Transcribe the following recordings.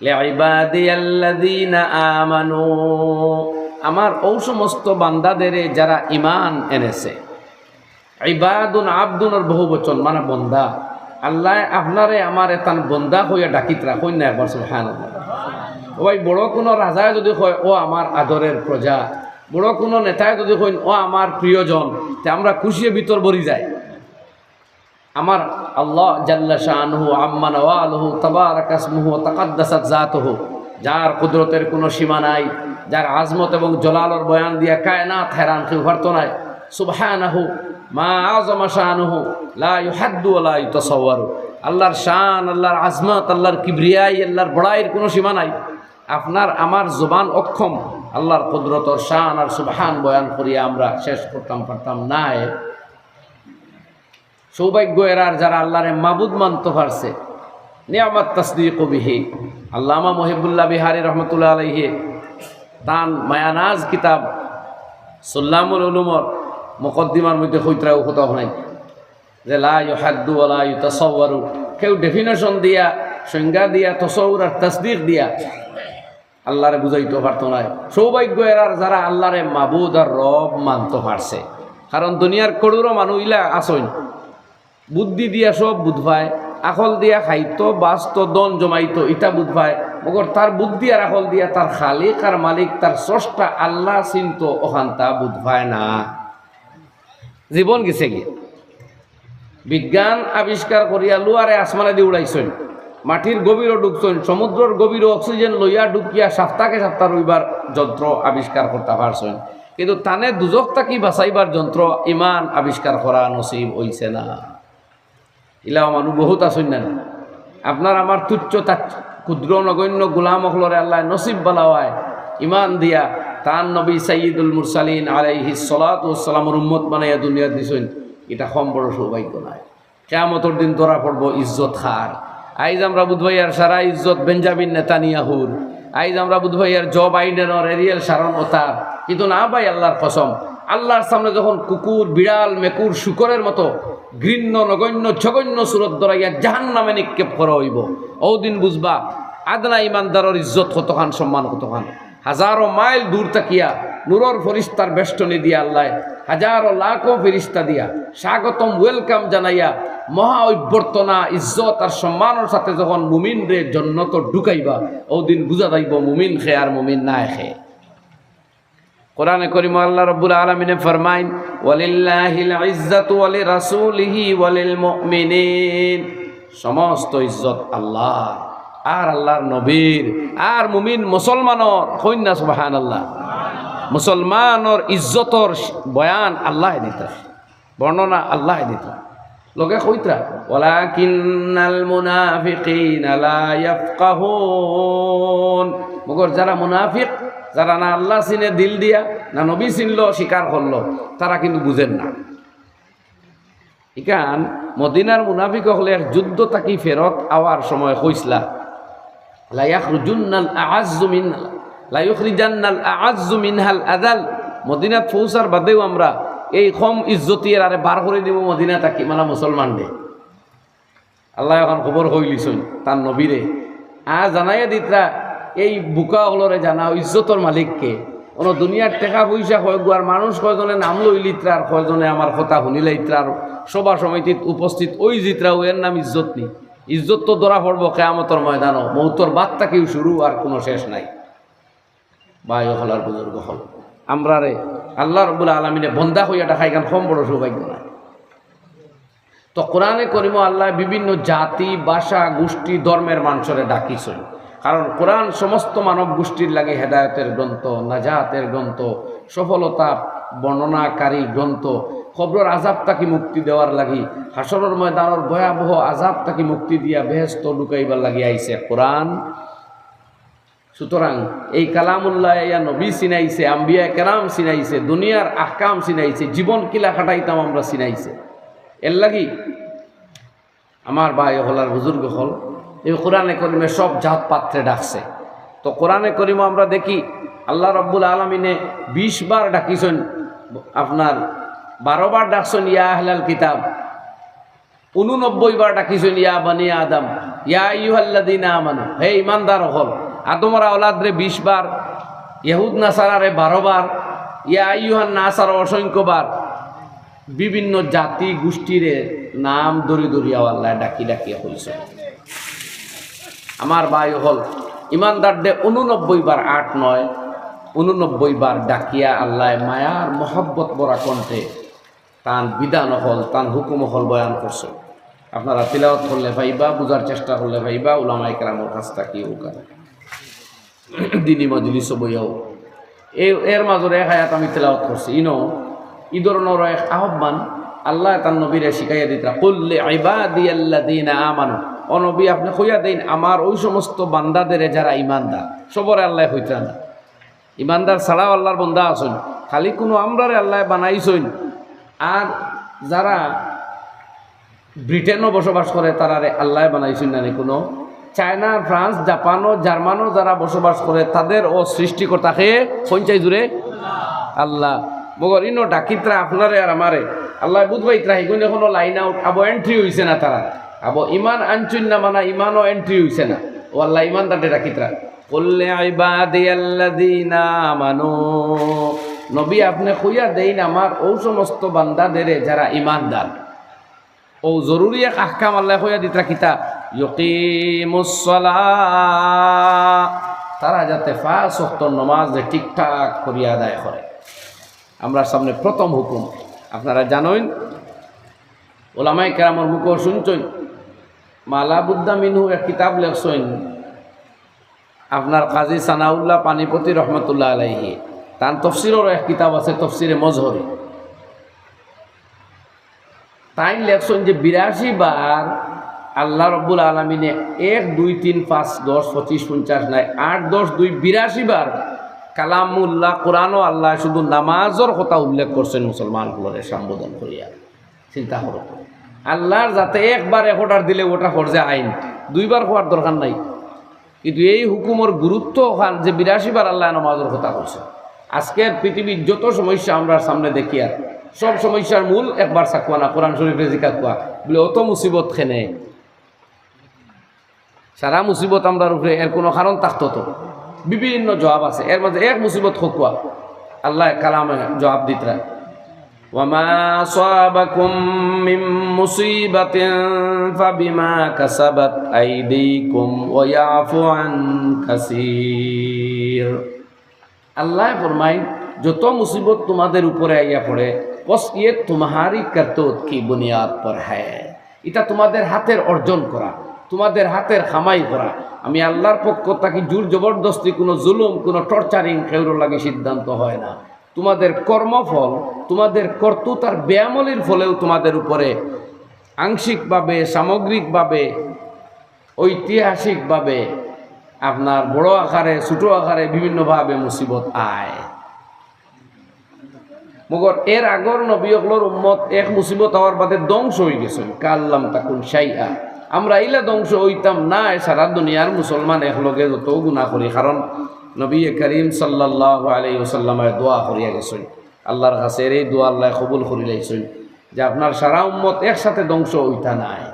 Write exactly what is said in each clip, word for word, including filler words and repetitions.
লিইবাদিয়াল্লাযীনা আমানু, আমার অউ সমস্ত বান্দাদেরে যারা ঈমান এনেছে। ইবাদুন আবদুনর বহুবচন, মানে বন্দা। আল্লায় আপনারে আমারে তান বন্দা কইয়া ডাকিতরা, কইন না একবার সুবহানাল্লাহ। ও ভাই, বড় কুনু রাজায় যুদি কয়, "ও আমার আদরের প্রজা", বড় কুনু নেতায় যুদি কইন, "ও আমার প্রিয়জন", তে আমরা খুশিয়ে ভিতর ভরি যায়। আমার আল্লাহ জাল্লা শানুহু আম্মা নওয়ালুহু তাবারাকা ইসমুহু ওয়া তাকাদ্দাসাত জাতুহু, যার কুদরতের কুনু সীমা নাই, যার আজমত এবং জলালর বয়ান দিয়া কায়নাত হেরান কেউ পারতো নায়। সুবহানাহু মা আযমা শানুহু লা ইউহাদ্দু ওয়া লা ইউতাসাওয়ারু। আল্লাহর শান, আল্লাহর আজমত, আল্লাহর কিবরিয়াই, আল্লাহর বড়াইর কুনু সীমা নাই। আপনার আমার জবান অক্ষম আল্লাহর কুদরতর শান আর সুবহান বয়ান করিয়া আমরা শেষ করতাম পারতাম নায়। সৌভাগ্য এরার যারা আল্লাহরে মাবুদ মানতো পারছে। নিয়ামাত তাসদিকু বিহি। আল্লামা মুহিবুল্লাহ বিহারী রহমতুল্লাহ আলাইহি তান মায়ানাজ কিতাব সুল্লামুল উলুমর মুকদ্দিমার মধ্যে কইতরা অউ কথা হুনাই যে লা ইউহাদ্দু ওয়া লা ইউতাসাওয়ারু। কেউ definition দিয়া, সংজ্ঞা দিয়া, তসওয়ুর আর তাসদিক দিয়া আল্লাহরে বুঝাইতো পারতো নায়। সৌভাগ্য এরার যারা আল্লাহরে মাবুদ আর রব মানতো পারছে। কারণ দুনিয়ার করোড়ো মানুষ ইলা আছইন, বুদ্ধি দিয়া সব বুঝ পায়, আকল দিয়া খাইতো, বাঁচতো, ধন জমাইতো, ইতা বুঝ পায়, মগর তার বুদ্ধি আর আকল দিয়া তার খালিক আর মালিক, তার স্রষ্টা আল্লাহ চিনতো, অখানতা বুঝ পায় না। জীবন গেছে গি। বিজ্ঞান আবিষ্কার করিয়া লুয়ারে আসমানেদি উড়াইছইন, মাটির গভীরও ঢুকছইন, সমুদ্রর গভীরও oxygen লইয়া ঢুকিয়া সাপ্তাকে সাপ্তা রইবার যন্ত্র আবিষ্কার করতা পারছইন, কিন্তু তানে দুজখ থাকি বাঁচাইবার যন্ত্র ইমান আবিষ্কার করা নসিব অইছে না। ইলাও মানুষ বহুত আছইন না নি? আপনার আমার তুচ্ছ তাচ্ছ, ক্ষুদ্র নগণ্য গোলাম অকলরে আল্লায় নসিব বালাওয়ায় ইমান দিয়া তান নবী সাইয়্যিদুল মুরসালিন আলাইহিস সালাতু ওয়াস সালামর উম্মত বানাইয়া দুনিয়াত দিছইন, ইটা কম বড় সৌভাগ্য নায়। কিয়ামতর দিন ধরা পড়বো ইজ্জত কার। আইজ আমরা বুধবাইয়ার সারা ইজ্জত বেঞ্জামিন নেতানিয়াহুর, আইজ আমরা বুধবাইয়ার জো বাইডেনর, এরিয়েল শারন অতার, কিন্তু না ভাই, আল্লাহর কসম, আল্লাহর সামনে যখন কুকুর, বিড়াল, মেকুর, শুকরের মতো ঘৃণ্য, নগণ্য, জঘন্য সুরত ধরাইয়া জাহান্নামে নিক্ষেপ করা অইবো, অউ দিন বুঝবা আদনা ইমানদারর ইজ্জত কতখান, সম্মান কতখান। হাজারো মাইল দূর থাকিয়া নূরর ফিরিস্তার বেষ্টনী দিয়া আল্লায় হাজারো লাখো ফিরিস্তা দিয়া স্বাগতম, welcome জানাইয়া মহা অভ্যর্থনা, ইজ্জত আর সম্মানর সাথে যখন মুমিনরে জন্নতো ঢুকাইবা, অউ দিন বুঝা যাইবো মুমিন কে আর মুমিন নায় কে। কোরআনে করিমো আল্লাহ রাব্বুল আলামিনে ফরমাইন, "ওয়ালিল্লাহিল ইজ্জাতু ওয়ালি রাসূলিহি ওয়ালিল মুমিনিন।" সমস্ত ইজ্জত আল্লাহর, আর আল্লাহর নবীর, আর মুমিন মুসলমানর। কইন না সুবহানাল্লাহ। মুসলমানর ইজ্জতর বয়ান আল্লায় দিতা, বর্ণনা আল্লায় দিতা। লগে কইতরা, "ওয়ালাকিন্নাল মুনাফিকিনা লা ইয়াফকাহুন।" মগর যারা মুনাফিক, যারা না আল্লাহ চিনে দিল দিয়া, না নবী চিনলো, স্বীকার করলো, তারা কিন্তু বুঝের না। ইখান মদিনার মুনাফিক অকলে এক যুদ্ধ থাকি ফেরত আওয়ার সময় কইছলা, "লা ইয়াখরুজুন্নাল আআজ্জু মিন, লা ইউখরিজান্নাল আআজ্জু মিনহাল আযাল।" মদিনাত পৌঁছার বাদেউ আমরা এই কম ইজ্জতি এরারে বার করি দিমু মদিনা থাকি, মানে মুসলমানরে। আল্লায় অখন খবর কইলিছইন তান নবীরে। আর জানাইয়া দিতরা, এই বুকা অকলরে জানাও, ইজ্জতর মালিক কে? অনো দুনিয়ার টেকা পয়সা কয়গু, আর মানুষ কয়জনে নাম লইলিতরা, আর কয়জনে আমার কথা হুনিলাইতরা, আর সভা সমিতিত উপস্থিত অইযিতরা, অউ এর নাম ইজ্জত নি? ইজ্জত তো ধরা পড়বো কিয়ামতর ময়দানো, মউতর বাদ থাকিউ শুরু, আর কুনু শেষ নাই। ভাই অকল আর বুজুর্গ অকল, আমরারে আল্লাহ রাব্বুল আলামিনে বন্দা কইয়া ডাকা ইখান কম বড় সৌভাগ্য নায়। তো কোরআনে করিমো আল্লায় বিভিন্ন জাতি, ভাষা, গোষ্ঠী, ধর্মের মানষরে ডাকিছইন। কারণ কোরআন সমস্ত মানব গোষ্ঠীর লাগি হেদায়েতের গ্রন্থ, নাজাতের গ্রন্থ, সফলতা বর্ণনাকারী গ্রন্থ, কবরর আযাব থাকি মুক্তি দেওয়ার লাগি, হাশরর ময়দানর ভয়াবহ আযাব থাকি মুক্তি দিয়া বেহেস্তো ঢুকাইবার লাগি আইছে কোরআন। সুতরাং এই কালামুল্লায় আইয়া নবী চিনাইছে, আম্বিয়ায়ে কেরাম চিনাইছে, দুনিয়ার আহকাম চিনাইছে, জীবন কিলা কাটাইতাম আমরা চিনাইছে। এরলাগি আমার ভাই অকল আর বুজুর্গ অকল, এই কোরআনে করিমে সব জাত পাত্রে ডাকছে। তো কোরআনে করিমো আমরা দেখি আল্লাহ রাব্বুল আলামিনে বিশ বার ডাকিছইন, আপনার বারো বার ডাকছইন ইয়া আহলাল কিতাব, ঊননব্বই বার ডাকিছইন ইয়া বানি আদম, ইয়া আইয়ুহাল্লাযীনা আমানু, হে ইমানদার অকল, আদমর আওলাদরে বিশ বার, ইহুদ নাসারারে বারো বার, ইয়া আইয়ুহান নাস আরো অসংখ্য বার, বিভিন্ন জাতি গোষ্ঠীরে নাম ধরি ধরিয়াও আল্লায় ডাকি ডাকিয়া কইছইন। আমার ভাই অকল, ইমানদাররে ঊননব্বই বার, আট নয়, ঊননব্বই বার ডাকিয়া আল্লায় মায়ার মহব্বত ভরা কণ্ঠে তান বিধান অকল, তান হুকুম অকল বয়ান করছইন। আপনারা তিলাওয়াত করলে পাইবা, বুঝার চেষ্টা করলে পাইবা, উলামায়ে কেরামর কাছ থাকি অউখান দিনী মজলিসো বইয়াও। এ-, এর মাজর এক আয়াত আমি তিলাওয়াত করছি। ইনো ই ধরনর এক আহ্বান আল্লায় তান নবীরে শিখাইয়া দিতরা, "কুল লিইবাদিয়াল্লাযীনা আমানু।" ও নবী, আপনে কইয়া দেইন আমার অউ সমস্ত বান্দাদেরে যারা ইমানদার, সবরে আল্লায় কইতরা না। ইমানদার ছাড়াও আল্লার বন্দা আছইন, খালি কুনু আমরারে আল্লায় বানাইছইন। আর যারা ব্রিটেনো বসবাস করে, তারারে আল্লায় বানাইছইন না নি কুনু? চায়না, ফ্রান্স, জাপানো, জার্মানো যারা বসবাস করে, তাদেরও সৃষ্টিকর্তা কে? কইন চাই জুরে? আল্লাহ। মগর ইনো ডাকিতরা আপনারে আর আমারে, আল্লায় বুঝ পাইতরা, হিগুন এখনো লাইন আউট, আবো এন্ট্রি অইছে না তারা। আবো ইমান আনছইন না, মানে ইমানও এন্ট্রি অইছে না। ও আল্লায় ইমানদাররে ডাকিতরা। "কুল লিইবাদিয়াল্লাযীনা আমানু।" নবী, আপনে কইয়া দেইন আমার অউ সমস্ত বান্দাদেরে যারা ইমানদার। অউ জরুরি এক আহকাম আল্লায় কইয়া দিতরা কিতা? "ইউকিমুস সালাহ।" তারা যাতে পাঁচ ওয়াক্ত নমাজ যে ঠিকঠাক করিয়া আদায় করে। আমরার সামনে প্রথম হুকুম। আপনারা জানইন, ওলামায়ে কেরামর মুখো শুনছইন, মা লা বুদ্দা মিনহু এক কিতাব লেখছইন, আপনার কাজী সানাউল্লাহ পানিপতি রহমতুল্লাহ আলাইহি, তান তফসিরর এক কিতাব আছে, তফসিরে মজহরি। তাইন লেখছইন যে বিরাশি বার আল্লাহ রব্বুল আলামিনে এক, দুই, তিন, পাঁচ, দশ, পঁচিশ, পঞ্চাশ নায়, আট, দশ, দুই, বিরাশি বার কালামুল্লাহ, কোরআনো আল্লায় শুধু নামাজর কথা উল্লেখ করছইন মুসলমান অকলরে সম্বোধন করিয়া। চিন্তা করো, আল্লার যাতে একবার এক অর্ডার দিলে ওটা ফরজে আইন, দুইবার কওয়ার দরকার নাই। কিন্তু এই হুকুমর গুরুত্ব অখান যে বিরাশি বার আল্লায় নমাজর কথা কইছে। আজকের পৃথিবীর যত সমস্যা আমরার সামনে দেখিয়ার, সব সমস্যার মূল একবার চাউক্কা না, কোরআন শরীফরে জিকাউক্কা, বুলে অত মুসিবত কেনে? সারা মুসিবত আমরার উপরে, এর কুনু কারণ থাকতো তো? বিভিন্ন জবাব আছে, এর মাঝে এক মুসিবত কউক্কা, আল্লায় কালামে জবাব দিতরা। "ওয়া মা আসাবাকুম মিন মুসিবাতিন ফাবিমা কাসাবাত আইদিকুম ওয়া ইয়াফু আন কাসীর।" আল্লায় ফরমাইন, যত মুসিবত তোমাদের উপরে আইয়া পড়ে, "বস ইয়ে তুমহারি করতুত কি বুনিয়াদ পর হ্যায়।" ইটা তোমাদের হাতের অর্জন করা, তোমাদের হাতের কামাই করা। আমি আল্লার পক্ষ থাকি জোর জবরদস্তি, কুনু জুলুম, কুনু টর্চারিং কেউর লাগি সিদ্ধান্ত হয় না। তোমাদের কর্মফল, তোমাদের করতুত আর বেআমলির ফলেউ তোমাদের উপরে আংশিকভাবে, সামগ্রিকভাবে, ঐতিহাসিকভাবে আপনার বড় আকারে, ছোট আকারে বিভিন্নভাবে মুসিবত আয়। মগর এর আগর নবী অকলর উম্মত এক মুসিবত আওয়ার বাদে ধ্বংস অইগেছইন, কাল্লাম তাকুন শাইআ। আমরা ইলা ধ্বংস অইতাম নায়, সারা দুনিয়ার মুসলমান একলগে যত গুনা করি, কারণ নবী করিম সাল্লাল্লাহু আলাইহি ওয়াসাল্লামে দোয়া করিয়া গেছইন আল্লার কাছে, এই দোয়া আল্লায় কবুল করিলাইছইন যে আপনার সারা উম্মত একসাথে ধ্বংস অইতা নায়।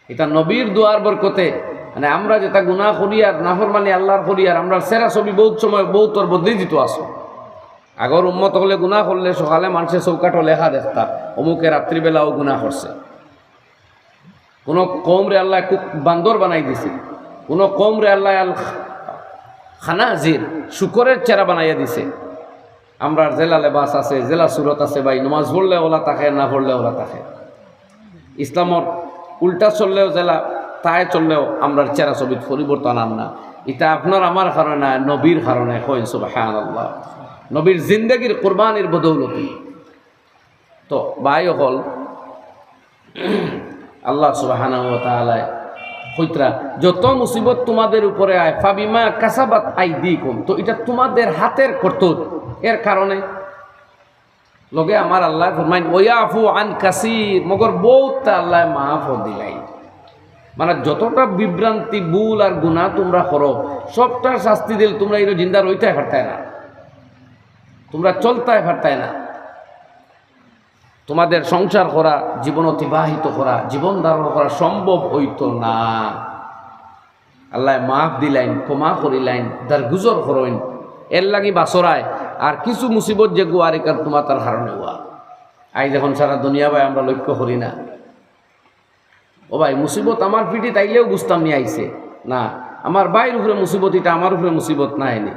ইটা নবীর দোয়ার বরকতে, মানে আমরা যেটা গুনা করি আর নাফরমানি আল্লার করি আর আমরার চেহারা ছবি বউত সময় বউতর বদলি দিত আছে। আগর উম্মত অকলে গুনা করলে সকালে মানষে চৌকাঠো লেখা দেখতা, অমুকে রাত্রিবেলাও গুনা করছে। কুনু কওমরে আল্লায় কুক-, বান্দর বানাই দিছে, কুনু কওমরে আল্লায় আল খানাজির, শুকরের চেহারা বানাইয়া দিছে। আমরার যেলা লেবাস আছে, যেলা সুরত আছে ভাই, নমাজ পড়লে অলা থাকে, না পড়লে অলা থাকে। ইসলামর উল্টা চললেও যেলা, তাই চললেও আমরার চেহারা ছবিত পরিবর্তন আর না। ইটা আপনার আমার কারণে না, নবীর কারণে। কইন সুবহানাল্লাহ। নবীর জিন্দেগির কুরবানির বদৌলতে। তো ভাই অকল, আল্লাহ সুবহানাহু ওয়া তাআলায় কইতরা, যত মুসিবত তোমাদের উপরে আয়, ফাবিমা কাসাবাত আইদিকুম, তো ইটা তোমাদের হাতের করতুত, এর কারণে। লগে আমার আল্লায় ফরমাইন, "ওয়াফু আন কাসীর", মগর বউততা আল্লায় মাফও দিলাইন। মানে যতটা বিভ্রান্তি, ভুল আর গুনা তোমরা করো, সবটার শাস্তি দিলে তোমরা ইনো জিন্দা রইতায় পারতায় না, তোমরা চলতায় পারতায় না। তোমাদের সংসার করা, জীবন অতিবাহিত করা, জীবন ধারণ করা সম্ভব অইতো না। আল্লায় মাফ দিলাইন, ক্ষমা করিলাইন, দরগুজর করইন। এরলাগি বাছরায় আর কিছু মুসিবত যেগু আর ইখান তুমাতার কারণে অওয়া। আইজ অখন সারা দুনিয়া ভাই আমরা লক্ষ্য করি না। ও ভাই, মুসিবত আমার পিঠিত আইলেও বুঝতাম নি আইছে। না, আমার ভাইর উপরে মুসিবত, ইটা আমার উপরে মুসিবত নায় নি।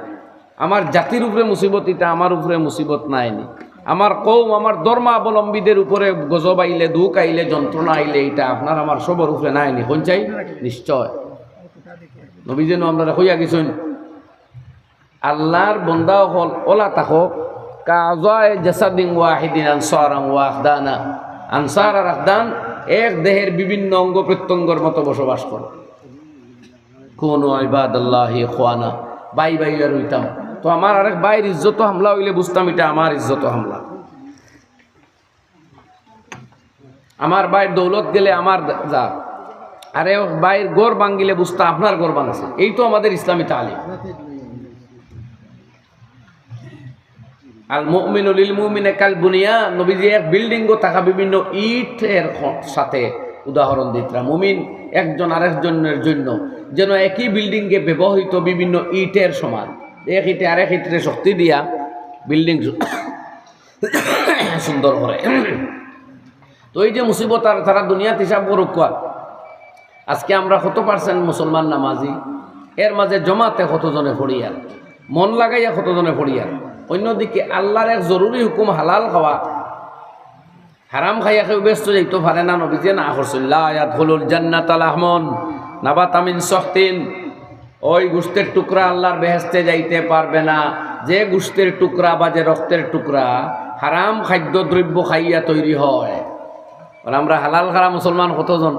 আমার জাতির উপরে মুসিবত, ইটা আমার উপরে মুসিবত নায় নি। আমার কওম, আমার ধর্মাবলম্বীদের উপরে গজব আইলে, দুখ আইলে, যন্ত্রণা আইলে, ইটা আপনার আমার সবর উপরে নায় নি। কইন চাই? নিশ্চয়। নবীজিয়ে নু আমরারে কইয়া গেছইন, আল্লার বন্দা অকল অলা থাকো, কাআযায়ে জাসাদিন ওয়াহিদিন আনসারান ওয়া আখদানা। আনসার আর আখদান এক দেহের বিভিন্ন অঙ্গ প্রত্যঙ্গর মতো বসবাস করো। কুনু ইবাদাল্লাহি ইখওয়ানা, ভাই ভাই আর অইতাম। তো আমার আরেক ভাইর ইজ্জতো হামলা অইলে বুঝতাম ইটা আমার ইজ্জতো হামলা। আমার ভাইর দৌলত গেলে আমার যা, আরেক ভাইর ঘর ভাঙ্গিলে বুঝতা আপনার ঘর ভাঙছে। এই তো আমাদের ইসলামী তালিম। আল মুমিনু লিল মুমিনি কাল বুনিয়ান, নবীজিয়ে এক বিল্ডিংও থাকা বিভিন্ন ইটের খ-, সাথে উদাহরণ দিতরা। মুমিন একজন আরেকজনের জন্য যেন একই বিল্ডিংয়ে ব্যবহৃত বিভিন্ন ইটের সমান। এক ইটে আরেক ইটরে শক্তি দিয়া বিল্ডিং সুন্দর করে। তো এই যে মুসিবত আর তারা দুনিয়াত হিসাব করুক্কা, আজকে আমরা কত percent মুসলমান নামাজি, এর মাঝে জমাতে কতজনে পড়িয়ার, মন লাগাইয়া কতজনে পড়িয়ার। অন্যদিকে আল্লার এক জরুরি হুকুম হালাল খাওয়া, হারাম খাইয়া কেউ বেহেস্তো যাইতো পারে না, নবীজিয়ে না করছইন, লা ইয়াদখুলুল জান্নাতা লাহমুন নাবাতা মিন সুহতিন। ওই গোস্তের টুকরা আল্লার বেহেস্তে যাইতে পারবে না, যে গোস্তের টুকরা বা যে রক্তের টুকরা হারাম খাদ্যদ্রব্য খাইয়া তৈরি হয়। আর আমরা হালাল খারা মুসলমান কতজন,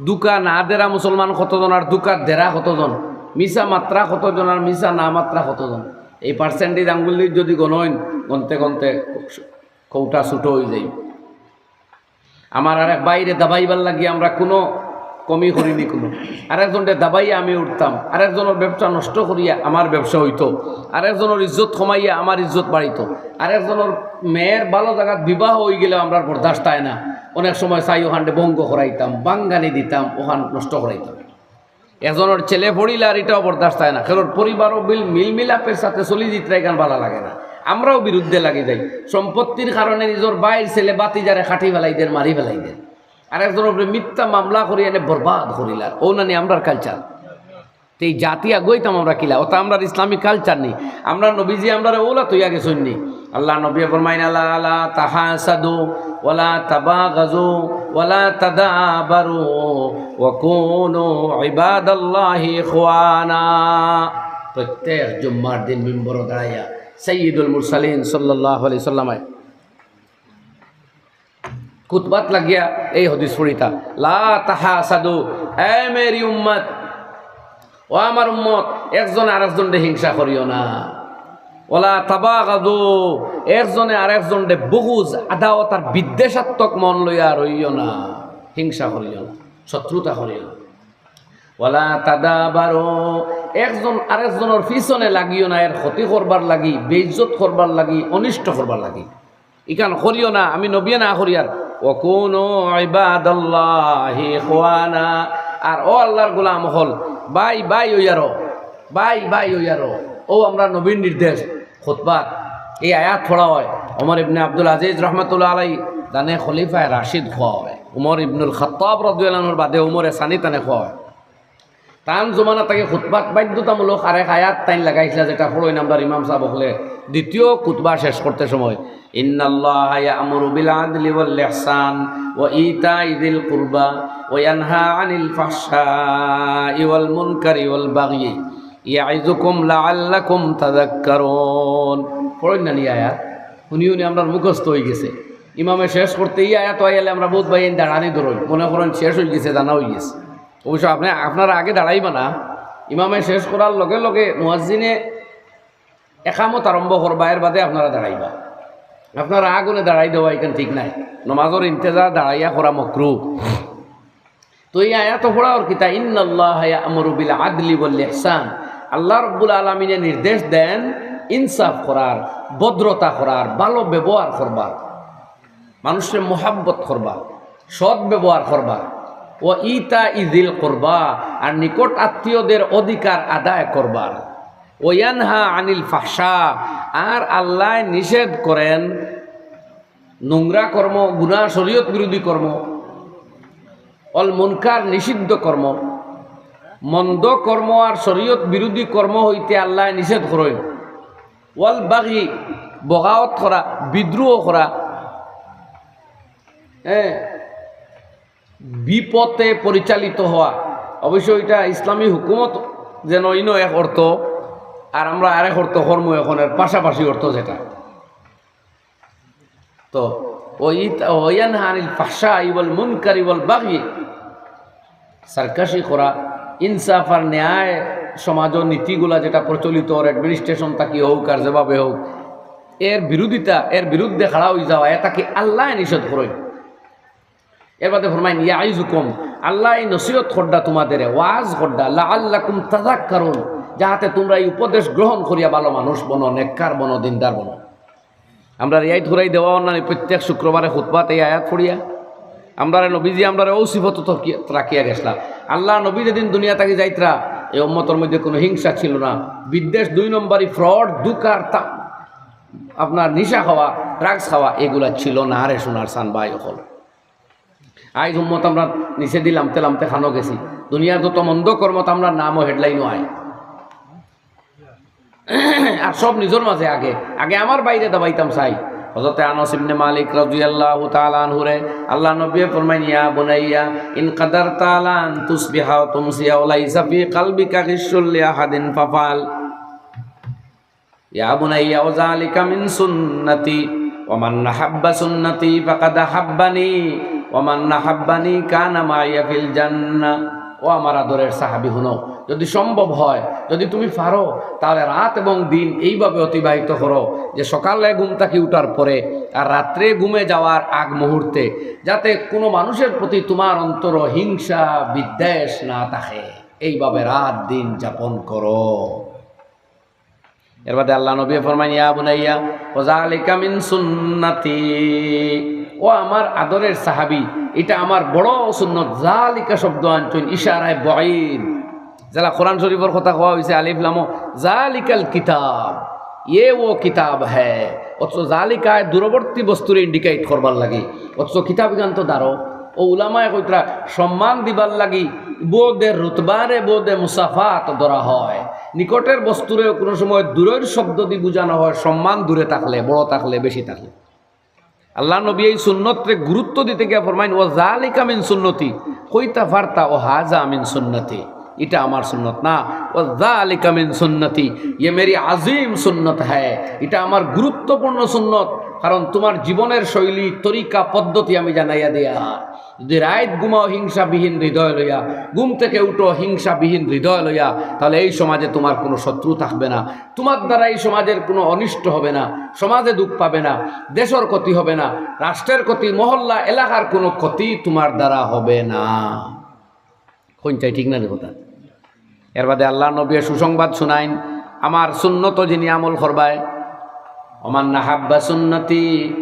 ধুকা না দেরা মুসলমান কতজন, আর ধুকা দেরা কতজন, মিছা মাতরা কতজন, আর মিছা না মাতরা কতজন। এই percentage আঙ্গুল দিয়া যদি গণইন, গনতে গনতে কৌটা ছোট অইযায়। আমার আরেক ভাইরে দাবাইবার লাগি আমরা কুনু কমি করি নি কুনু। আরেকজনরে দাবাইয়া আমি উঠতাম, আরেকজনর ব্যবসা নষ্ট করিয়া আমার ব্যবসা অইতো, আরেকজনর ইজ্জত কমাইয়া আমার ইজ্জত বাড়িতো, আরেকজনর মেয়ের ভালো জাগাত বিবাহ অইগেলেও আমরার বরদাস্ত অয় না। অনেক সময় চাই অখানরে ভঙ্গ করাইতাম, ভাঙ্গানি দিতাম, অখান নষ্ট করাইতাম। একজনর ছেলে পড়িলে আর ইটাও বরদাস্ত অয় না। কেউর পরিবারও বিল মিলমিলাপের সাথে চলি যিতরা ইখান ভালা লাগে না, আমরাও বিরুদ্ধে লাগি যাই। সম্পত্তির কারণে নিজর ভাইর ছেলে ভাতিজারে কাটি ফালাই দের, মারি ফালাই দের, আরেকজনর উপরে মিথ্যা মামলা করি এনে বরবাদ করিলার। অউ নানি আমরার culture। তে এই জাতি আগুয়াইতাম আমরা কিলা? অতা আমরার ইসলামিক culture নি। আমরার নবীজিয়ে আমরারে অউলা থইয়া গেছইন নি। আল্লার নবীয়ে ফরমাইন, আলা, আলা তাহাসাদু, ওয়ালা তাবাগাজু, ওয়ালা তাদাবারু, ওয়া কুনু ইবাদাল্লাহি ইখওয়ানা। প্রত্যেক জুম্মার দিন মিম্বরো দাঁড়াইয়া সাইয়্যিদুল মুরসালিন সাল্লাল্লাহু আলাইহি ওয়াসাল্লামে খুতবাত লাগিয়া এই হাদিস পড়িতা, লা তাহাসাদু, এ মেরি উম্মত, ও আমার উম্মত, একজনে আরেকজনরে হিংসা করিও না। ওয়ালা তাবাগাদু, একজনে আরেকজনরে বুগুজ, আদাওয়াত আর বিদ্বেষাত্মক মন লইয়া রইও না, হিংসা করিও না, শত্রুতা করিও না। ওয়ালা তাদাবারু, একজন আরেকজনর পিছনে লাগিও না, এর ক্ষতি করবার লাগি, বেইজ্জত করবার লাগি, অনিষ্ট করবার লাগি। ইখান করিও না, আমি নবীয়ে না করিয়ার। ওয়া কুনু ইবাদাল্লাহি ইখওয়ানা, আর ও আল্লার গোলাম অকল, ভাই ভাই অইয়া রও, ভাই ভাই অইয়া রও। অউ আমরার নবীর নির্দেশ। খুতবাত এই আয়াত পড়া অয়। ওমর ইবনে আব্দুল আজিজ রহমতুল্লাহ আলাই, তানে খলিফায়ে রাশিদ কওয়া অয়। ওমর ইবনুল খাত্তাব রাদিয়াল্লাহু আনহুর বাদে ওমরে সানি তানে কওয়া অয়। তান জমানা থাকি খুতবাত বাধ্যতামূলক আরেক আয়াত তাইন লাগাইছিলা, যেটা পড়ইন আমরার ইমাম সাব অকলে দ্বিতীয় খুতবা শেষ করতে সময়, ইন্নাল্লাহা ইয়া'মুরু বিল আদলি ওয়াল ইহসান ওয়া ইতাই যিল কুরবা ওয়া ইয়ানহা আনিল ফাহশাই ওয়াল মুনকারি ওয়াল বাগয়ি ইয়াইযুকুম লাআল্লাকুম তাযাক্কারুন। পড়ইন না নি আয়াত? হুনি হুনি আমরার মুখস্থ অইগেছে। ইমামে শেষ করতে ই আয়াত আইলে আমরা বউত ভাইয়াইন দাঁড়ানি ধরইন, মনে করইন শেষ অইগেছে, জানা অইগেছে। অবশ্য আপনে, আপনারা আগে দাঁড়াইবা না, ইমামে শেষ করার লগে লগে মুয়াজ্জিনে একামত আরম্ভ করবা, এর বাদে আপনারা দাঁড়াইবা। আপনারা আগুনে দাঁড়াই দেওয়া ইখান ঠিক নায়, নমাজর ইন্তেজার দাঁড়াইয়া করা মকরু। তো এই আয়াত পড়া অর কিতা, ইন্নাল্লাহা ইয়া'মুরু বিল আদলি ওয়াল ইহসান, আল্লাহ রাব্বুল আলামিনে নির্দেশ দেন ইনসাফ করার, ভদ্রতা করার, ভালো ব্যবহার করবার। মানুষরে মোহাব্বত করবা, সৎ ব্যবহার করবা, ওয়া ইতা ইজিল করবা, আর নিকট আত্মীয়দের অধিকার আদায় করবার, ওয়া ইয়ানহা আনিল ফাহশা, আর আল্লাহ নিষেধ করেন নোংরা কর্ম, গুনাহ, শরীয়ত বিরোধী কর্ম, অল মুনকার, নিষিদ্ধ কর্ম, মন্দ কর্ম আর শরীয়ত বিরোধী কর্ম হইতে আল্লাহ নিষেধ করেন। ওয়াল বাগি, বগাওত করা, বিদ্রোহ করা, হ্যাঁ, বিপথে পরিচালিত হওয়া। অবশ্য এটা ইসলামী হুকুমত যেন ইনো এক অর্থ, আর আমরা আরেক অর্থ কর্ম এখন এর পাশাপাশি অর্থ যেটা। তো ওই ওয়ানহা আনিল ফাহশা ইওয়াল মুনকারি ওয়াল বাগি, সারকাশি করা, ইনসাফ আর ন্যায় সমাজ ও নীতিগুলা যেটা প্রচলিত ওর অ্যাডমিনিস্ট্রেশন থাকি হোক আর যেভাবে হোক, এর বিরোধিতা, এর বিরুদ্ধে খাড়া হয়ে যাওয়া, এটা কি আল্লাহ নিষেধ করেন? এর বাদে ফরমাইন, ইয়াইজুকুম, আল্লাহ এই নসিহত করডা তোমাদের, ওয়াজ করডা, লাআল্লাকুম তাযাক্কারুন, যাহাতে তোমরা এই উপদেশ গ্রহণ করিয়া ভালো মানুষ বনো, নেককার বনো, দিনদার বনো। আমরা রিয়াইত করাই দেওয়া অন্যান্য প্রত্যেক শুক্রবারে খুতবাত এই আয়াত পড়িয়া, আমরারে নবীজি আমরারে ও সিফত তো কি-, রাখিয়া গেছলা। আল্লাহ নবী যেদিন দুনিয়া থাকি যাইতরা, এই উম্মতর মধ্যে কোনো হিংসা ছিল না, বিদ্বেষ, দুই নম্বরই ফ্রড, দুকার, তা-, আপনার নিশা খাওয়া, ড্রাগস খাওয়া, এগুলা ছিল না রে সোনার সান ভাই অকল। আইজ উম্মত আমরা নিচে দি লামতে লামতে খানো গেছি। দুনিয়ার যত মন্দ কর্মত আমরা নামও হেডলাইনও আয়। আর সব নিজর মাঝে আগে, আগে আমার বাইরে দাবাইতাম চাই। হযরতে আনাস ইবনে মালিক রাদিয়াল্লাহু তাআলা আনহুরে আল্লাহ নবী ফরমাইন, "ইয়া বুনাইয়া, ইন কাদারতা আলা আন তুসবিহা ওয়া তুমসিয়া ওয়া লাইসা ফি কালবিকা গিশুল লি আহাদিন ফাফআল।" ইয়া বুনাইয়া, ওয়া যালিকা মিন সুন্নতি, ওয়া মান আহাব্বা সুন্নতি ফাকাদ আহাব্বানি, ওয়া মান আহাব্বানি কানা মাইয়া ফিল জান্নাহ। ও আমার আদরের সাহাবী, হুনো, যদি সম্ভব হয়, যদি তুমি পারো, তাহলে রাত এবং দিন এইভাবে অতিবাহিত করো যে সকালে ঘুম থাকি উঠার পরে আর রাত্রে ঘুমে যাওয়ার আগ মুহূর্তে যাতে কোনো মানুষের প্রতি তোমার অন্তর হিংসা বিদ্বেষ না থাকে, এইভাবে রাত দিন যাপন করো। এর বাদে আল্লাহ নবী ফরমাইন, "ইয়া বুনাইয়া, ওয়া যালিকা মিন সুন্নতি।" ও আমার আদরের সাহাবী, এটা আমার বড় সুন্নত। যালিকা শব্দ আনছইন ইশারায় বাঈদ। যেলা কোরআন শরীফর কথা কওয়া হইছে, আলিফ লাম, যালিকাল কিতাব, ইয়ে ও কিতাব হ্যায়। অথচ যালিকায় দূরবর্তী বস্তুরে ইন্ডিকেট করবার লাগি, অথচ কিতাব ইখান তো দারো। ও উলামায়ে কইতরা সম্মান দিবার লাগি বোধে রুতবারে বোধে মুসাফাত ধরা হয়। নিকটের বস্তুরে কোনো সময় দূরের শব্দ দি বুঝানো হয়, সম্মান দূরে থাকলে, বড় থাকলে, বেশি থাকলে। আল্লাহ নবী এই সুন্নতরে গুরুত্ব দিতে গিয়া ফরমাইন, "ওয়া যালিকা মিন সুন্নতি।" কইতা পারতা, "ও হাজা মিন সুন্নতি, এটা আমার সুন্নত না।" "ওয়া যালিকা মিন সুন্নতি, ইয়ে মেরি আজিম সুন্নত হ্যায়, এটা আমার গুরুত্বপূর্ণ সুন্নত।" কারণ তোমার জীবনের শৈলী, তরিকা, পদ্ধতি আমি জানাইয়া দিয়া। যদি রাইত ঘুমাও হিংসাবিহীন হৃদয় লইয়া, ঘুম থেকে উঠো হিংসাবিহীন হৃদয় লইয়া, তাহলে এই সমাজে তোমার কোনো শত্রু থাকবে না, তোমার দ্বারা এই সমাজের কোনো অনিষ্ট হবে না, সমাজে দুখ পাবে না, দেশর ক্ষতি হবে না, রাষ্ট্রের ক্ষতি, মহল্লা, এলাকার কোনো ক্ষতি তোমার দ্বারা হবে না। কোনটাই ঠিক না রে কথা? এর বাদে আল্লাহ নবী সুসংবাদ শুনাইন, "আমার সুন্নত যিনি আমল করবায়, ওমান আহাব্বা সুন্নতি,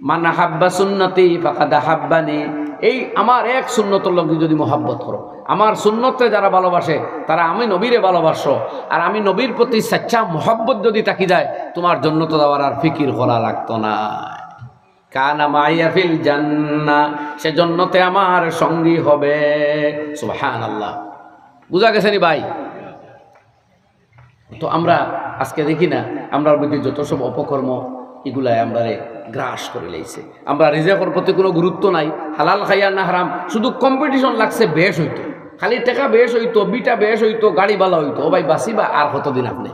মান আহাব্বা সুন্নতি ফাকাদ আহাব্বানি।" এই আমার এক সুন্নতর লগে যদি মহব্বত করো, আমার সুন্নতরে যারা ভালোবাসে, তারা আমি নবীরে ভালোবাসো। আর আমি নবীর প্রতি সাচ্চা মহব্বত যদি থাকি যায়, তোমার জন্নত যাওয়ার আর ফিকির করা লাগতো না। কানা মাইয়া ফিল জান্নাহ, সে জন্নতে আমার সঙ্গী হবে। সুবহানাল্লাহ। বুঝা গেছে নি ভাই? তো আমরা আজকে দেখি না, আমরার মধ্যে যত সব অপকর্ম, এগুলায় আমরারে গ্রাস করি লাইছে। আমরা রিজেকর প্রতি কোনো গুরুত্ব নাই, হালাল খাইয়া না হারাম, শুধু কম্পিটিশন লাগছে বেশ হইতো, খালি টেকা বেশ হইতো, বিটা বেশ হইতো, গাড়ি ভালা হইতো। ও ভাই, বাঁচিবা আর কতদিন আপনি?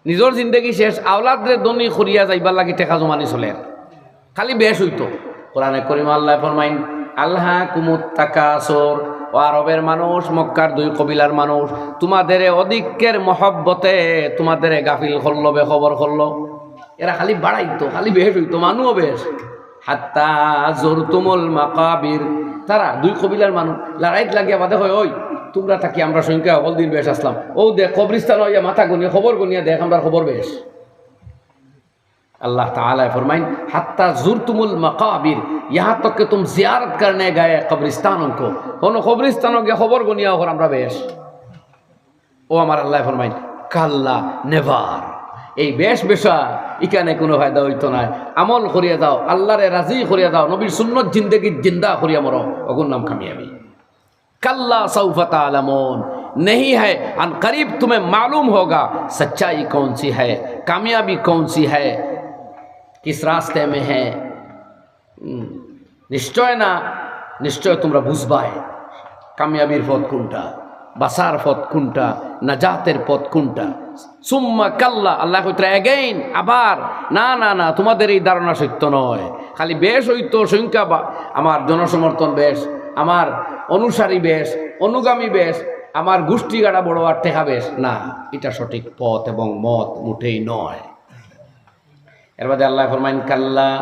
নিজর জিন্দেগি শেষ, আওলাদরে ধনী করিয়া যাইবার লাগি টেকা জমানি চলের। খালি বেশ হইতো। কোরআনে করিম আল্লাহ ফরমাইন, "আলহাকুমুত তাকাসুর।" ও আরবের মানুষ, মক্কার দুই কবিলার মানুষ, তোমাদেরে অধিকের মহব্বতে তোমাদেরে গাফিল করলো, বেখবর করলো। এরা খালি বাড়াইতো, খালি বেশ হইতো, মানুও বেশ। "হাত্তা জুরতুমুল মাকাবির।" তারা দুই কবিলার মানুষ লড়াইত লাগিয়া বাদে কয়, "ওই, তোমরা থাকি আমরা সংখ্যা হকল দিন বেশ আসলাম। ও দেখ, কবরিস্তান হইয়া মাথা গনিয়া, খবর গনিয়া দেখ, আমরা খবর বেশ।" আল্লাহ তাআলা ফরমাইন, "হাত্তা জুরতুমুল মাকাবির, ইয়াহাঁ তক কে তুম জিয়ারত করনে গয়ে কবরিস্তানোঁ কো।" হুনো, কবরিস্তানো গিয়া কবর গনিয়া অখর আমরা বেশ। ও আমার আল্লায় ফরমাইন, "কাল্লা, never। এই বেশ বেশা, ইখানে কুনু ফায়দা অইতো নায়। আমল করিয়া যাও, আল্লারে রাজি করিয়া যাও, নবীর সুন্নত জিন্দেগিত জিন্দা করিয়া মরো, অগুর নাম কামিয়াবি।" কাল্লা সাউফা তা'লামুন, নেহি হ্যায়, আন করিব তুমে মালুম হোগা, সচ্চাই কৌন সি হ্যায়, কামিয়াবি কৌন সি হ্যায়, কিস রাস্তে মে হ্যায়। হুম, নিশ্চয় না, নিশ্চয় তুমরা বুঝবায় কামিয়াবির পথ কুনটা, বাচার পথ কুনটা, নাজাতের পথ কুনটা। সুম্মা কাল্লা, আল্লায় কইতরা again, আবার, না, না, না, তুমাদের এই ধারণা সত্য নয়। খালি বেশ অইতো, সংখ্যা বা-, আমার জনসমর্থন বেশ, আমার অনুসারী বেশ, অনুগামী বেশ, আমার গুষ্টি গাড়া বড় আর টেকা বেশ, না, ইটা সঠিক পথ এবং মত মুটেই নয়। এরবাদে আল্লায় ফরমাইন, "কাল্লা",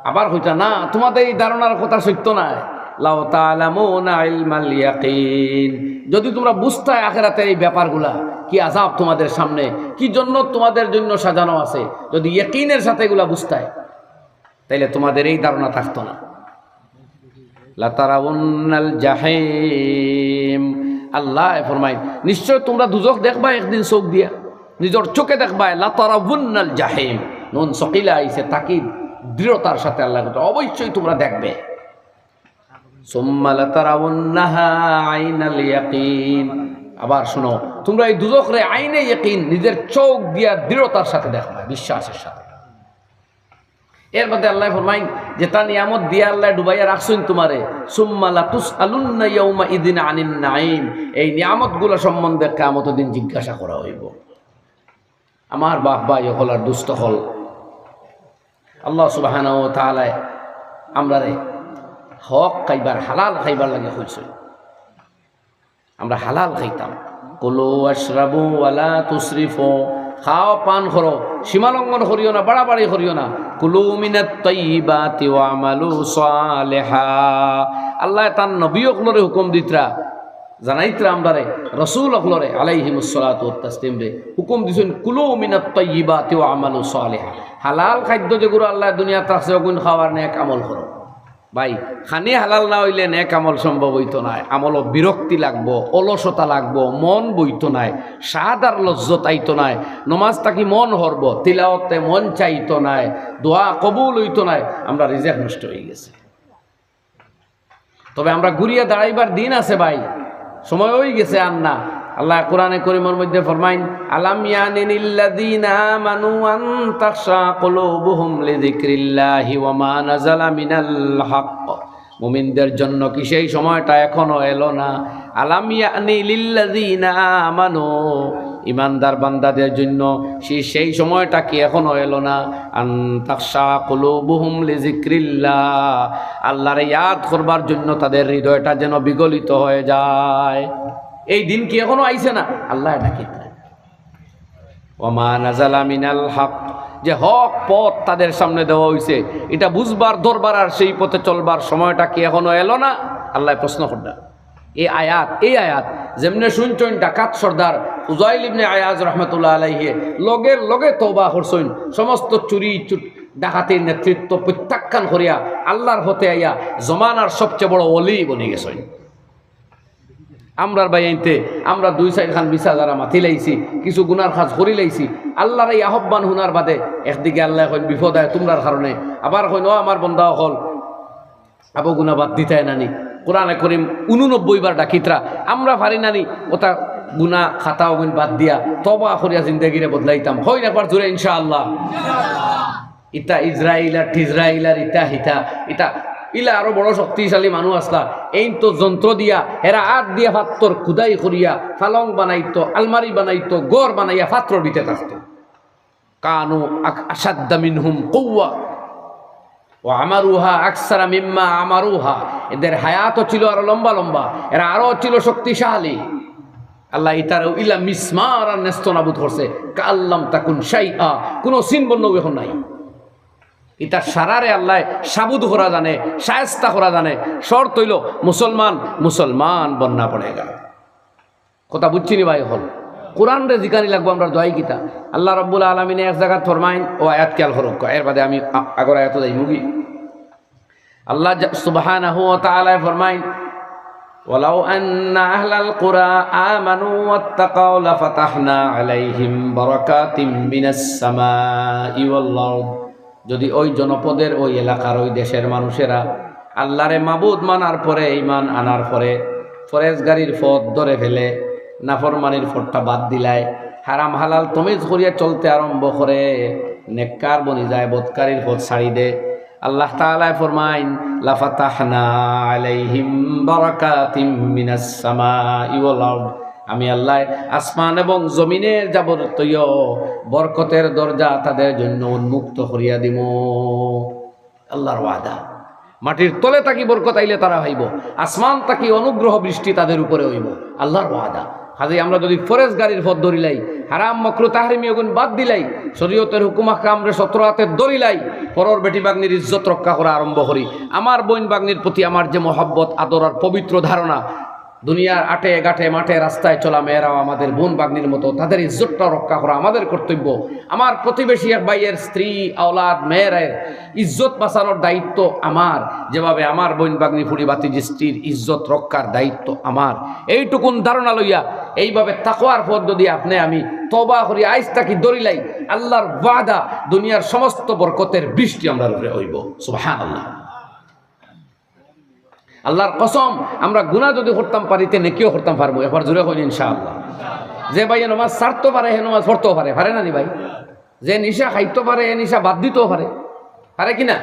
আবার কইতরা, "না, তুমাদের এই ধারণার কথা সত্য নায়। লাউ তা'লামুনা ইলমাল ইয়াকিন, যুদি তুমরা বুঝতায় আখেরাতের এই ব্যাপারগুলা, কি আযাব তুমাদের সামনে, কি জন্নত তুমাদের জন্য সাজানো আছে, যুদি ইয়াকিনের সাথে এগুলা বুঝতায়, তাইলে তুমাদের এই ধারণা থাকতো না।" লাতারাউন্নাল জাহিম। আল্লায় ফরমাইন, "নিশ্চয় তুমরা দুজখ দেখবায় একদিন চউখ দিয়া, নিজর চউখে দেখবায়।" লাতারাউন্নাল জাহিম। নুন সকিলা আইছে, তাকিদ, দৃঢ়তার সাথে আল্লায় কইতরা, "অবশ্যই তুমরা দেখবে।" সুম্মা লাতারাউন্নাহা আইনাল ইয়াকিন। আবার হুনো, তুমরা এই দুজখরে আইনে ইয়াকিন, নিজর চউখ দিয়া দৃঢ়তার সাথে দেখবায়, বিশ্বাসের সাথে। এরবাদে আল্লায় ফরমাইন, যেতা নিয়ামত দিয়া আল্লায় ডুবাইয়া রাখছইন তুমারে, সুম্মা লাতুসআলুন্না ইয়াউমা ইযিন আনিন নাঈম, এই নিয়ামতগুলা সম্বন্ধে কিয়ামতর দিন জিজ্ঞাসা করা অইবো। আমার বাপ ভাই অকল আর দুস্ত অকল, আল্লাহ সুবহানাহু ওয়া তাআলায় আমরারে হক খাইবার, হালাল খাইবার লাগি কইছইন। আমরা হালাল খাইতাম। কুলু ওয়াশরাবু ওয়ালা তুসরিফু, খাও পান করো, সীমালঙ্ঘন করিও না, বাড়াবাড়ি করিও না। কুলু মিনাত তাইয়িবাতি ওয়া'মালু সালিহা। আল্লায় তান নবী অকলরে হুকুম দিতরা, জানাইতরা আমরারে, রসুল অকলরে আলাইহিমুস সালাতু ওয়াত তাসলিমরে হুকুম দিছইন, "কুলু মিনাত তাইয়িবাতি ওয়া'মালু সালিহা।" হালাল খাদ্য যেগুলো আল্লায় দুনিয়াত রাখছে, অগুইন খাও আর নেক আমল করো। ভাই, খানি হালাল না অইলে নেক আমল সম্ভব অইতো নায়। আমলো বিরক্তি লাগবো, অলসতা লাগবো, মন বইতো নায়, স্বাদ আর লজ্জত আইতো নায়। নমাজ থাকি মন হরবো, তিলাওয়াতে মন চাইতো নায়, দোয়া কবুল অইতো নায়। আমরার রিজেক নষ্ট অইগেছে। তবে আমরা ঘুরিয়া দাঁড়াইবার দিন আছে ভাই, সময় অইগেছে আর না। আল্লায় কোরআনে করিমর মধ্যে ফরমাইন, "আলাম ইয়ানি লিল্লাযীনা আমানু আন তাখশা কুলুবুহুম লিযিকরিল্লাহি ওয়া মা নাযালা মিনাল হক।" মুমিনদের জন্য কি সেই সময়টা এখনো এলো না? আলাম ইয়ানি লিল্লাযীনা আমানু, ইমানদার বান্দাদের জন্য সে-, সেই সময়টা কি এখনো এলো না? আন তাখশা কুলুবুহুম লিযিকরিল্লাহ, আল্লাহরে ইয়াদ করবার জন্য তাদের হৃদয়টা যেন বিগলিত হয়ে যায়। এই দিন কি এখনো আইছে না? আল্লায় ডাকিতরা। ওয়া মা নাযালা মিনাল হক, যে হক পথ তাদের সামনে দেওয়া অইছে, ইটা বুঝবার, ধরবার আর সেই পথে চলবার সময়টা কি এখনো এলো না? আল্লায় প্রশ্ন কররা। এই আয়াত, এই আয়াত যেমনে শুনছইন ডাকাত সর্দার ফুজাইল ইবনে আয়াজ রহমতুল্লাহ আলাইহি, লগে লগে তওবা করছইন, সমস্ত চুরি চুট-, ডাকাতির নেতৃত্ব প্রত্যাখ্যান করিয়া আল্লাহর পথে আইয়া জমানার সবচেয়ে বড় ওলি বনি গেছইন। আমরার ভাইয়াইন্তে আমরা দুই চাইরখান মিছা যারা মাতি লাইছি, কিছু গুনার কাজ করি লাইছি, আল্লাহর এই আহ্বান হুনার বাদে একদিকে আল্লায় কইন, "বিপদ আয় তুমরার কারণে", আবার কইন, "ও আমার বন্দা অকল, আবো গুনা বাদ দিতায় নানি?" কোরআনে করিম ঊননব্বই বার ডাকিতরা, আমরা পারি নানি ওটা গুনা খাতা অগুইন বাদ দিয়া তওবা করিয়া জিন্দেগিরে বদলাইতাম? কইন একবার জোরে ইনশাআল্লাহ। ইতা ইসরাইল আর টিসরাইল আর ইতা হিতা, ইতা ইলা আরো বড় শক্তিশালী মানুষ আছলা। এইন তো যন্ত্র দিয়া, হেরা আত দিয়া ফাত্তর খুদাই করিয়া, ফালং বানাইতো, আলমারি বানাইতো, ঘর বানাইয়া ফাত্তর ভিতরে থাকতো। কানু আক-, আশাদ্দা মিনহুম কুওয়া ওয়া আমারুহা আকসারা মিম্মা আমারুহা। এদের হায়াতও ছিল আরো লম্বা লম্বা, এরা আরো ছিল শক্তিশালী। আল্লায় ইতারেও ইলা মিসমার আর নেস্ত নাবুদ করছে। কাআল্লাম তাকুন শাইআ, কুনু চিহ্ন বর্ণ অখন নাই। ইতা সারারে আল্লায় সাবুদ করা জানে, শায়েস্তা করা জানে। শর্ত অইলো মুসলমান, মুসলমান বননা পড়েগা। কথা বুঝছইন নি ভাই অকল? কোরআনরে জিকানি লাগবো আমরার দোয়াই কিতা। আল্লাহ রাব্বুল আলামিনে এক জাগাত ফরমাইন, ও আয়াত খেয়াল করউক্কা, এর বাদে আমি আ-, আগর আয়াতো যাইমুগি। আল্লাহ জা-, সুবহানাহু ওয়া তাআলায় ফরমাইন, "ওয়ালাউ আন্না আহলাল কুরা আমানু ওয়াত্তাকাউ লাফাতাহনা আলাইহিম বারাকাতিম মিনাস সামাই ওয়াল আরদ।" যদি ওই জনপদের, ওই এলাকার, ওই দেশের মানুষেরা আল্লাহরে মাবুদ মানার পরে, ঈমান আনার পরে, পরেজগারির পথ ধরে ফেলে, নাফরমানির পথটা বাদ দিলায়, হারাম হালাল তমিজ করিয়া চলতে আরম্ভ করে, নেককার বনি যায়, বদকারির পথ ছাড়ি দে, আল্লাহ তাআলায় ফরমাইন, "লাফাতাহনা আলাইহিম বারাকাতিম মিনাস সামাই ওয়াল আরদ।" আমি আল্লাহ আসমান এবং জমিনের যাবতীয় বরকতের দরজা তাদের জন্য উন্মুক্ত করিয়া দিমু। আল্লাহর ওয়াদা। মাটির তলে থাকি বরকত আইলে তারা পাইবো, আসমান থাকি অনুগ্রহ বৃষ্টি তাদের উপরে অইবো। আল্লাহর ওয়াদা। কাজেই আমরা যদি পরেজগারির পথ ধরিলাই, হারাম মকরু তাহরিমি অগুন বাদ দিলাই, শরীয়তের হুকুম আহকামরে সতর আতে ধরিলাই, পরর বেটি বাগনির ইজ্জত রক্ষা করা আরম্ভ করি, আমার বইন বাগনির প্রতি আমার যে মহব্বত, আদর আর পবিত্র ধারণা, দুনিয়ার আটে ঘাটে মাঠে রাস্তায় চলা মেয়েরাও আমাদের বোন বাগনির মতো, তাদের ইজ্জতটাও রক্ষা করা আমাদের কর্তব্য। আমার প্রতিবেশী এক ভাইয়ের স্ত্রী, আওলাদ, মেয়ের ইজ্জত বাঁচানোর দায়িত্ব আমার, যেভাবে আমার বইন বাগনি ফুড়ি বাতিজি স্ত্রীর ইজ্জত রক্ষার দায়িত্ব আমার। এইটুকুন ধারণা লইয়া এইভাবে তাকওয়ার পথ যদি আপনে আমি তওবা করি, আইজ থাকি ধরিলাই, আল্লাহর ওয়াদা, দুনিয়ার সমস্ত বরকতের বৃষ্টি আমরার উপরে অইবো। সুবহানাল্লাহ। আল্লাহর কসম, আমরা গুনাহ যদি করতাম পারি, তে নেকিও করতাম পারমু। একবার জোরে কইন ইনশাআল্লাহ। যে ভাইয়ে নমাজ ছাড়তো পারে, হে নমাজ পড়তেও পারে, পারে না নি ভাই? যে নিশা খাইতো পারে, হে নিশা বাদ দিতেও পারে, পারে কি না?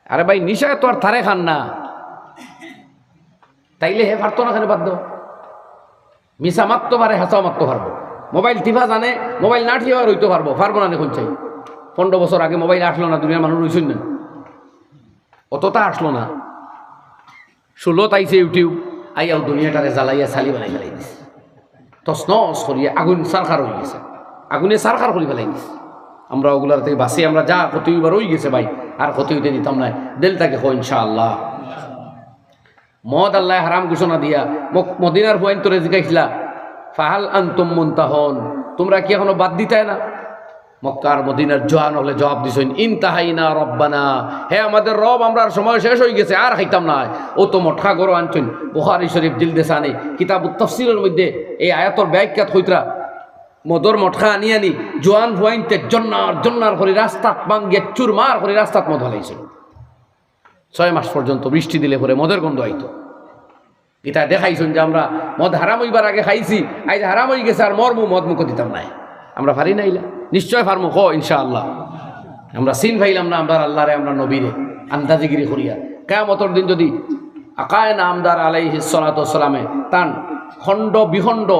আরে ভাই, নিশায় তো আর তারে খান না, তাইলে হে পারতো না কেনে বাদ দেও? মিছা মাততো পারে, হাছাও মাততো পারবো, মোবাইল টিপা জানে, মোবাইল না টিপা রইতো পারবো, পারবো না নি কইন চাই? পনরো বছর আগে মোবাইল আছলো না, দুনিয়ার মানুষ রইছইন না, অততা আছলো না। ষোলোত আইছে YouTube, আইয়াও দুনিয়াটারে জ্বালাইয়া ছালি বানাই ফেলাই দিছে। তছনছ করিয়া আগুন ছারখার অই গেছে, আগুনে ছারখার করি ফেলাই দিছে। আমরা ওগুলার থাকি বাঁচি, আমরা যা ক্ষতি অইবার অই গেছে ভাই, আর ক্ষতি অইতে দিতাম নায়। দিল থাকি কও ইনশাআল্লাহ। মদ আল্লায় হারাম ঘোষণা দিয়া মক-, মদিনার ফুয়াইন্তরে জিগাইছিলা, "ফাহাল আনতুম মুনতাহুন, তুমরা কি এখনো বাদ দিতায় না?" মক্কার মদিনার জোয়ান অকলে জবাব দিছইন, "ইনতাহাইনা রব্বানা, হে আমাদের রব, আমরার সময় শেষ অই গেছে, আর খাইতাম নায়।" অউ তো মটকা গরো আনছইন, বুখারী শরীফ জিলদে সানি, কিতাবুত তাফসীরের মধ্যে এই আয়াতর ব্যাখ্যাত কইতরা, মদর মটকা আনি আনি জোয়ান ফুয়াইন্তে জন্নার জন্নার করি রাস্তাত ভাঙ্গিয়া চুরমার করি রাস্তাত মদ ফালাইছইন। ছয় মাস পর্যন্ত বৃষ্টি দিলে পরে মদের গন্ধ আইতো। ইতা দেখাইছইন যে আমরা মদ হারাম অইবার আগে খাইছি, আইজ হারাম অই গেছে, আর মরমু, মদ মুখো দিতাম নায়। আমরা পারি না ইলা? নিশ্চয় পারমু, কও ইনশাআল্লাহ। আমরা চিন পাইলাম না আমরার আল্লাহরে, আমরার নবীরে, আন্দাজিগিরি করিয়া। কিয়ামতর দিন যদি আকায়ে নামদার আলাইহিস সালাতু ওয়াস সালামে তান খণ্ড বিখণ্ড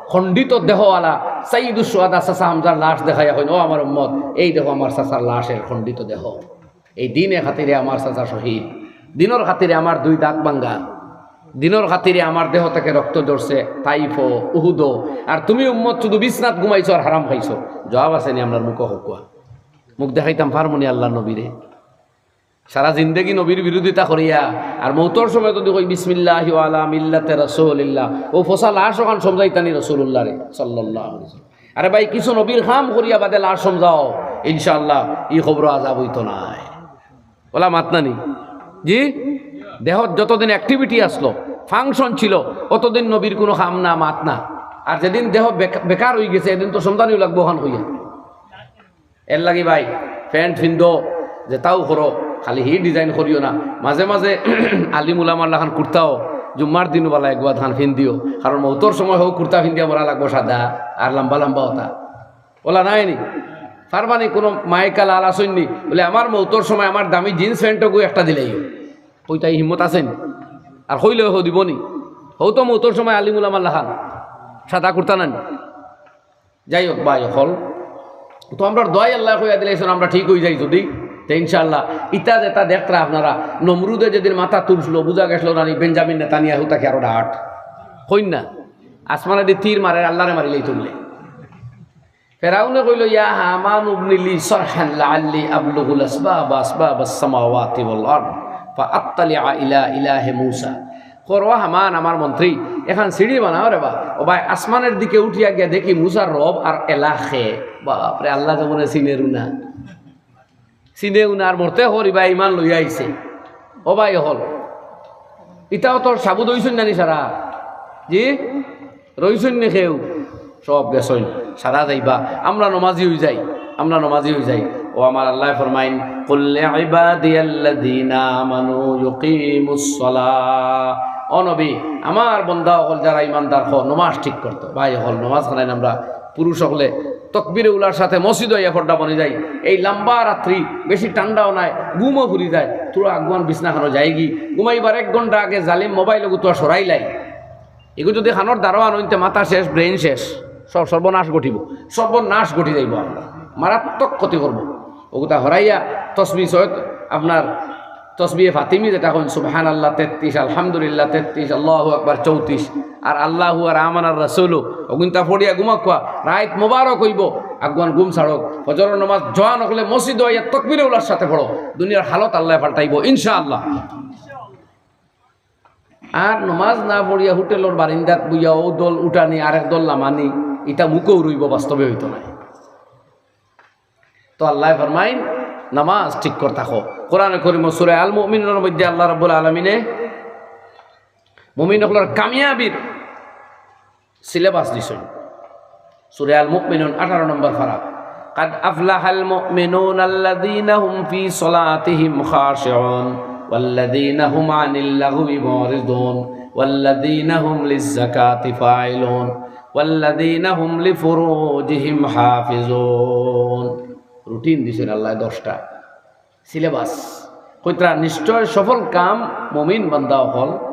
খণ্ডিত দেহওয়ালা সাইয়্যিদুশ শুহাদা চাচা হামজার লাশ দেখাইয়া কইন, "ও আমার উম্মত, এই দেখো আমার চাচার লাশের খণ্ডিত দেহ।" এই দ্বীনর খাতিরে আমার চাচা শহীদ, দ্বীনর খাতিরে আমার দুই দাঁত ভাঙ্গা, দ্বীনর খাতিরে আমার দেহ থাকি রক্ত ঝরছে তাইফো, উহুদো। আর তুমি উম্মত শুধু বিছনাত ঘুমাইছো আর হারাম খাইছো। জবাব আছে নি আমরার মুখো? কউক্কা। মুখ দেখাইতাম পারমু নি আল্লাহর নবীরে? সারা জিন্দেগি নবীর বিরোধিতা করিয়া আর মউতর সময় যদি কই, "বিসমিল্লাহি ওয়া আলা মিল্লাতি রাসূলিল্লাহ", অউ ফসা লাশ অখান সমঝাইতা নি রাসূলুল্লাহরে সাল্লাল্লাহু আলাইহি ওয়াসাল্লাম। আরে ভাই, কিছু নবীর কাম করিয়া বাদে লাশ সমঝাও, ইনশাআল্লাহ ই কবরো আজাব অইতো নায়। অলা মাত না নি? জি, দেহত যতদিন activity আছলো, function ছিল, অতদিন নবীর কুনু কাম না, মাত না। আর যেদিন দেহ বেক-, বেকার অই গেছে, এদিন তো সমঝানিও লাগবো অখান কইয়া। এরলাগি ভাই, pant ফিন্দো, যেতাউ করো, খালি হি design করিও না। মাঝে মাঝে আলিম উলামার লাখান কুর্তাও জুম্মার দিনও বালা একবার ধান ফিন্দিও, কারণ মউতর সময় হউ কুর্তা ফিন্দিয়া মরা লাগবো সাদা আর লাম্বা লাম্বা অতা। অলা নায় নি? পারবা নি কুনু মাইকা লাল আছইন নি? বুলে, "আমার মউতর সময় আমার দামি jeans pant অগু একটা দিলাইও।" কইতায় হিম্মত আছে নি? আর কইলেও হউ দিবো নি? হউ তো মউতর সময় আলিম উলামার লাখান সাদা কুর্তা না নি? যাই হউক, ভাই অকল, তো আমরার দোয়াই আল্লায় কইয়া দিলাইছইন, আমরা ঠিক অই যাই যদি, তে ইনশাআল্লাহ। ইতা যেতা দেখরা আপনারা, নমরুদে যেদিন মাথা তুলছিল, বুঝা গেছিল না নি, বেঞ্জামিন নেতানিয়াহু থাকি আরো ডাট। কইন না, আসমানেদি তীর মারের, আল্লাহরে মারিলাইতো বুলে। ফেরাউনে কইলো, "ইয়া হামান ইবনি লি সারহান লাআল্লি আবলুগুল আসবাব, আসবাবাস সামাওয়াতি ওয়াল আরদ, ফাআত্তালিআ ইলা ইলাহি মুসা।" করো হামান আমার মন্ত্রী, এখান সিঁড়ি বানাও রে বা। ও ভাই, আসমানের দিকে উঠিয়া গিয়া দেখি মুসার রব আর এলাহে। বাপরে, আল্লাহ যেমন চিনেরু না, চিনেও না, আর মরতে হরি ভাই ইমান লইয়া আইছে। ও ভাই হল, ইতাও তোর সাবুদ হইছইন নানি সারা? জি, রইছইন নি কেউ? সব গেছইন, সারা যাইবা। আমরা নমাজি হই যাই, আমরা নমাজি হই যাই। ও আমার আল্লাহ ফরমাইন, "কুল লিইবাদিয়াল্লাযীনা আমানু ইউকিমুস-সালাহ।" ও নবী, আমার বন্দা অকল যারা ইমানদার, হ, নমাজ ঠিক করতো। ভাই অকল, নমাজ খানাইন আমরা পুরুষ অকলে তকবিরে উলার সাথে মসজিদ হইয়া ফড্ডা বনি যাই। এই লম্বা রাত্রি, বেশি ঠান্ডাও নাই, ঘুমও ফুরি যায়, তোরা আগুয়ান বিছনা খানো যায়গি, ঘুমাইবার এক ঘন্টা আগে জালিম মোবাইল গুতুয়া সরাইলাই। এগু যদি খানোর দারোয়ান হইতে মাথা শেষ, ব্রেইন শেষ, সব সর্বনাশ ঘটিব, সর্বনাশ ঘটি যাইব, আমরা মারাত্মক ক্ষতি করব। ওগুতা হরাইয়া তসবি সৈয়দ আপনার তসবিয়ে ফাতিমি যেটা কইন, সুবহানাল্লাহ তেত্রিশ, আলহামদুলিল্লাহ তেত্রিশ, আল্লাহু আকবার চৌত্রিশ, আর আল্লাহু আর আমানার রাসূলু, ওগুনতা পড়িয়া ঘুমাকুয়া, রাইত মোবারক হইব। আগুয়ান ঘুম ছাড়ক, ফজরর নামাজ জোয়ান হকলে মসজিদ হইয়া তকবিরে উলার সাথে পড়ো, দুনিয়ার হালত আল্লাহ পাল্টাইব ইনশাআল্লাহ। আর নমাজ না পড়িয়া হোটেলর বারিন্দাত বইয়া ও দল উঠানি, আরেক দল লামানি, ইতা মুখেও রইব, বাস্তবে হইতো না। তো আল্লাহ ফরমাইন, নামাজ ঠিক কর থাকো। কোরআনে করিম সূরা আল মুমিনুনর মধ্যে আল্লাহ রাব্বুল আলামিনে মুমিন হকলর কামিয়াবির সিলেবাস দিছইন। সূরা আল মুমিনুন আঠারো নম্বর পারা। قد أفلح المؤمنون الذين هم في صلاتهم خاشعون والذين هم عن اللغو معرضون والذين هم للزكاة فاعلون والذين هم لفروجهم حافظون। রুটিন দিছইন আল্লাহ দশটা। সিলেবাস। কইতরা নিশ্চয় সফল কাম মুমিন বান্দা অকল